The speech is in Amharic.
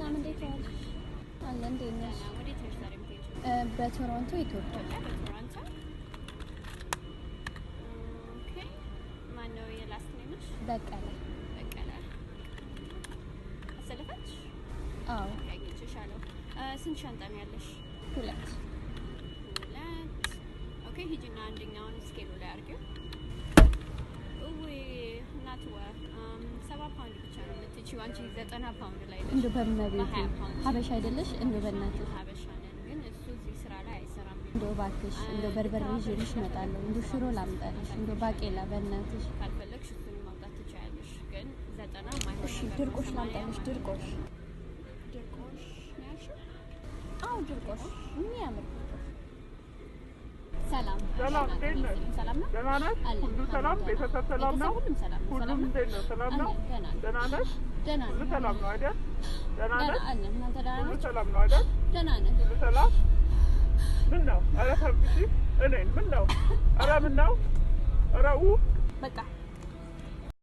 ሰላም፣ እንዴት ዋልሽ? አለ፣ እንዴት ነሽ? ደህና። ወዴት ነሽ ዛሬ የምትሄጂው? በቶሮንቶ ኢትዮጵያ። ኢትዮጵያ በቶሮንቶ። Okay። ማነው የ last name ሽ? በቀለ። በቀለ። አሰለፈች? አዎ። Okay፣ አግኝቼሻለሁ። ስንት ሻንጣ ነው ያለሽ? 2። 2። Okay፣ ሂጂና አንደኛውን scale ኡ ላይ አድርጊው። እውይ እናትዋ፣ 70 ፓውንድ ብቻ ነው የምትችይው። አንቺ 90 ፓውንድ ላይ ነሽ። እንደው በመቤቴ በ20 ፓውንድ። ሀበሻ አይደለሽ? እንደው በእናትሽ። ሀበሻ ነን፣ ግን እሱ እዚህ ስራ ላይ አይሰራም። እንደው እባክሽ፣ እንደው በርበሬ ይዤልሽ እመጣለሁ። እንደው ሽሮ ላምጣልሽ፣ እንደው ባቄላ፣ በእናትሽ። ካልፈለግሽ እሱን ማምጣት ትችያለሽ፣ ግን 90 ማይሆን እሺ፣ ነገር ነው። ድርቆሽ 80 ላምጣልሽ፣ ማይሆን። ድርቆሽ። ድርቆሽ ነው ያልሽው? አዎ፣ ድርቆሽ፣ የሚያምር ድርቆሽ። ሰላም። ሰላም፣ እንዴት ነሽ? ሰላም ነው? ደህና ነሽ? አለን። ሁሉ ሰላም? ቤተሰብ ሰላም ነው? ቤተሰብ ሁሉም ሰላም ነው። ሁሉም ሰላም ነው? እንዴት ነው? ሰላም ነው? አለን፣ ደህና ነን። ደህና ነሽ? ደህና ሁሉ ነን። ሰላም ነው አይደል? ደህና ደህና ነሽ? አለን። እናንተ ደህና ሁሉ ናችሁ? ሰላም ነው አይደል? ደህና ነን። ሁሉ ሰላም? ምን ነው? ኧረ ተንፍሺ። እኔን ምን ነው? ኧረ ምን ነው? ኧረ ኡ በቃ።